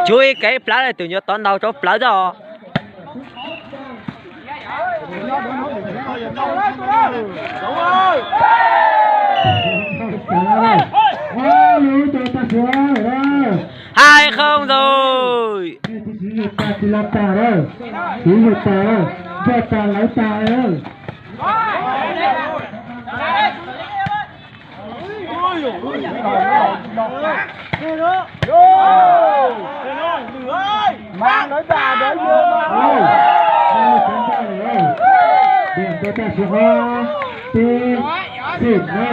Tshuav ib kev plawv, tus nyuam tod ntaus rau plawv tod. Hai không rồi. Điểm cho Tam Xu Ho, Tib Xim na.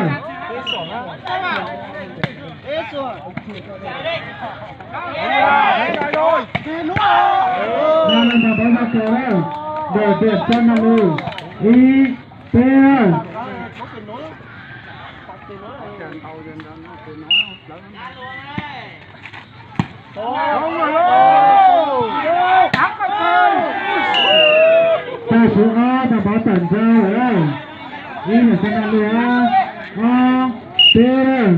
Năm lên đầu bóng ra cờ đây. Đổi điểm cho Nam Lư. Ib, Tib. Tam Xu Ho, đầu bóng tận ra rồi đây. Ib, điểm cho Nam Lư á. Ib, Tib.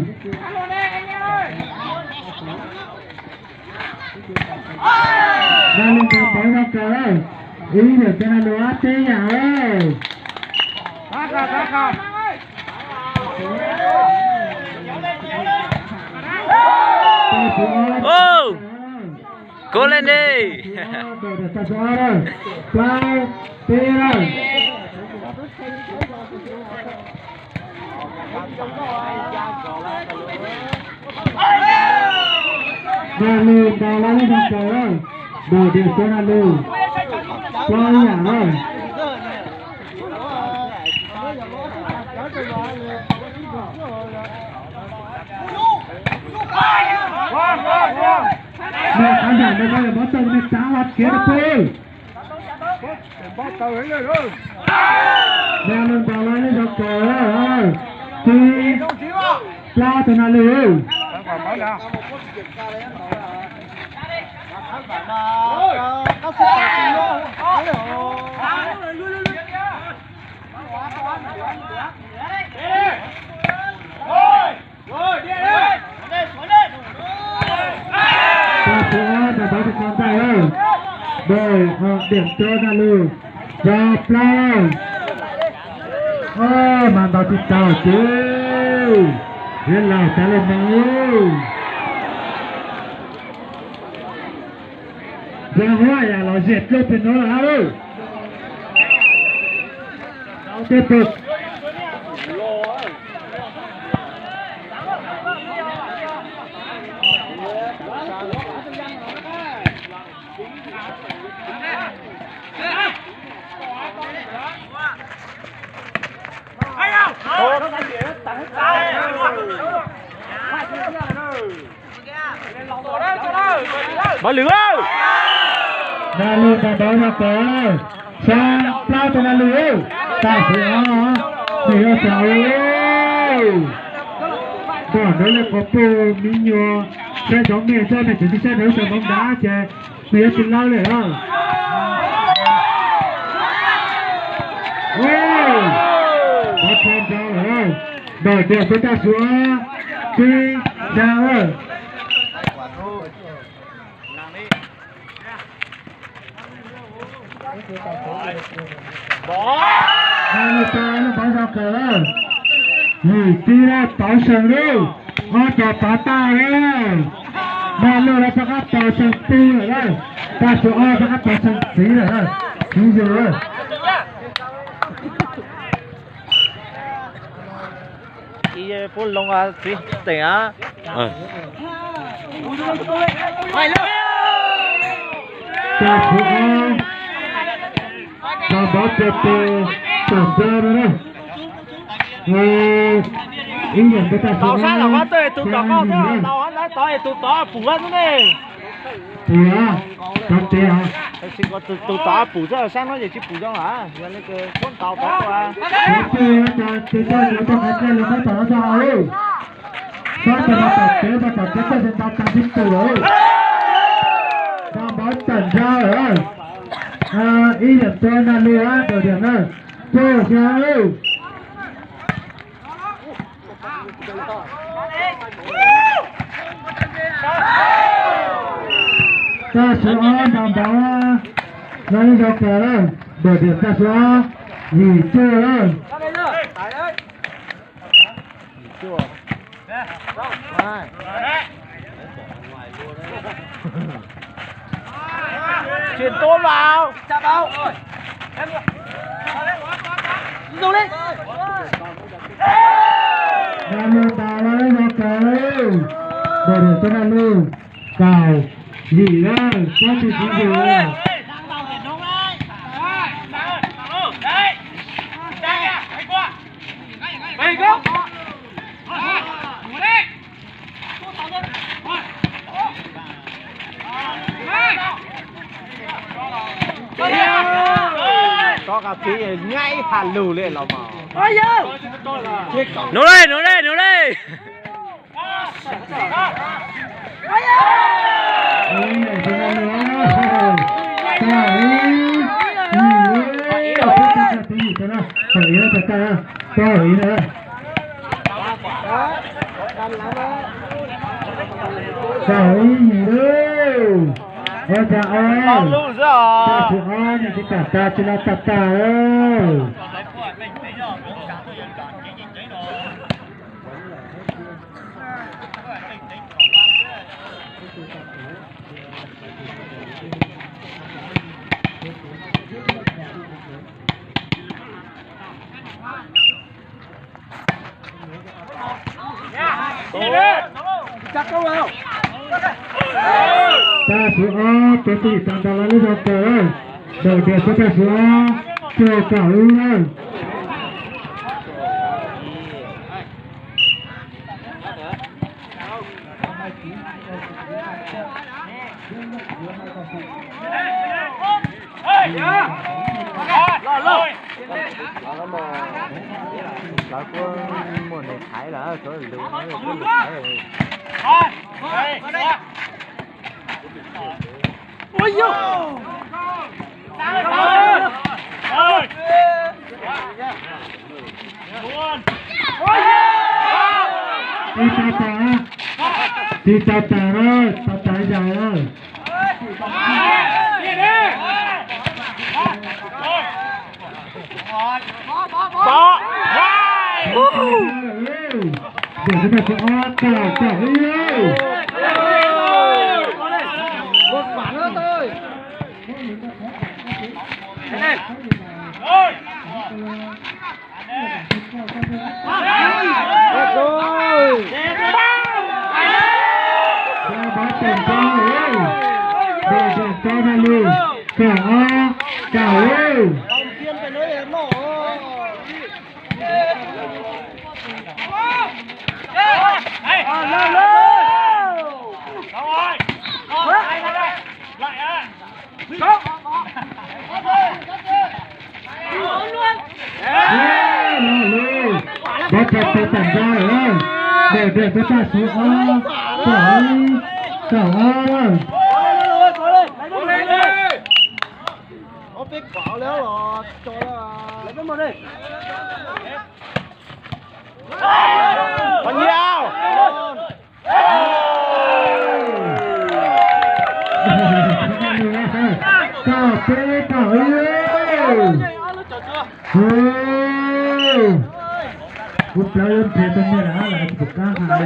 Nam Lư đầu bóng ra cờ đây. Ib, điểm cho Nam Lư á, Tib, nhà ơi. Ô, cố lên đi. Nam Lư ntaus lawv lub nroog kaus, ntaus dim rau Nam Lư. Plaub yam lawm. Mej khán giả mej có thể bó tay mej tráng hot kev rau peb. Nam Lư ntaus lawv lub nroog kaus, tsib plaub rau Nam Lư. Tam Xu Ho ntaus tau tus ko ntej lawm. Bảy, ờ, điểm cho Nam Lư. Rau plaub. Ơ, mas ntaus tsis tau ces. Yog laus tas li no. Yog huab yam los zem dluj pem nuav lawm. Tiếp tục. Maiv Lwm, Nam Lư ntaus tau nyob tod, xya plaub rau Nam Lư. Tam Xu Ho, nws yuav tau nrog lawv qhov puj mi nyuam, saib cov mej, cov mej tseem tsis saib nrog cov hmoob nrad ces nws yuav tsis laub li os. Ov, qhov tso ntsoov lawm, ntaus tias peb Tam Xu Ho, tsib xya lawm. Nam Lư tau lub npauv zoo kawg lawm. Yim tib lawm, pauv seem lawm. Ob cov pauv tag lawm. Nam Lư lawv rov qab tau seem twg lawm lauj? Tam Xu Ho rov qab tau seem txiv lawm lauj. Txiv yug lawm. Ib pub loo txiv teem a. Tam Xu Ho, Npov tias tes tom nta no na. Ib yam npawg Tag Suav. Tau sab tom qab tod tus tom qab thiab, tau sab tod tus tod puv xwb ne. Puv, tov tes. Tus tod puv xwb, sab no ces tsis puv zoo lawm, yog li kuv tau tod. Tes toj tes toj tes toj tes toj tes toj. Sab tes mas tom tsev mas tom tsev toj tes nta tas tib tus lawm. Nta npov tawm ntsa lawm. Ib yam npawg Nag Lwg, Dawm Diam na, cuaj xya. Tag Suav ob nta npov, no ib zaug kawg lawm, Dawm Diam tag Suav ob, yim cuaj lawm. Tsis tuaj mas. Nag Lwg ntaus los ib zaug kawg, Dawm Diam tag Nag Lwg, kaum yim lawm, pob tw tsis yus. Tov qab txiv nyaib ha lug li los mas. Nub li, nub li, nub li. Kaum ib yim lauj. Ua cas ob, Tag Suav ob nws tsis tawm tas tsis los tawm tas lauj. Tag Suav ob, tus twg tau ntaus los lub zog kaum, Dawm Diam xwb Tag Suav ob, cuaj kaum ib na. Lawv kuj muaj nws thaiv lawm, lawv kuj lus thaiv. Tsis tau tas, tsis tau tas na, tau tas yam na. Dawm Diam tag Suav ob, kaum kaum ib. Kaum ob, kaum ib. Pob tw tawm ntsa lawm, Dawm Diam tag Suav ob, kaum ib, kaum ob lawm. Kaum peb kaum ib. Kuv plaub yuav nrhiav tus niag lawm, lawv tsis pom qab hais li.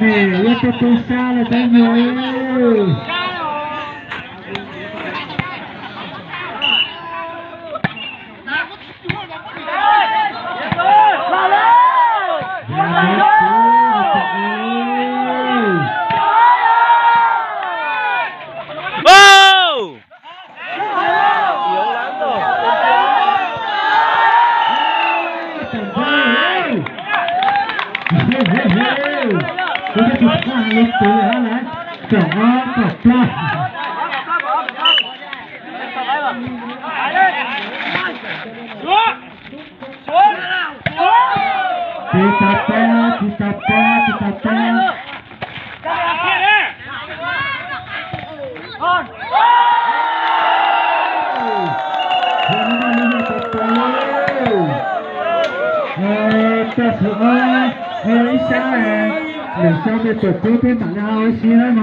Nws yuav tus tub sab los tab nyuag. Wow! Tiv tau peb, tiv tau peb, tiv tau peb. Tag xwm ob, ib sab, lwm xyoo me tuam tub peb mam li ua si na no.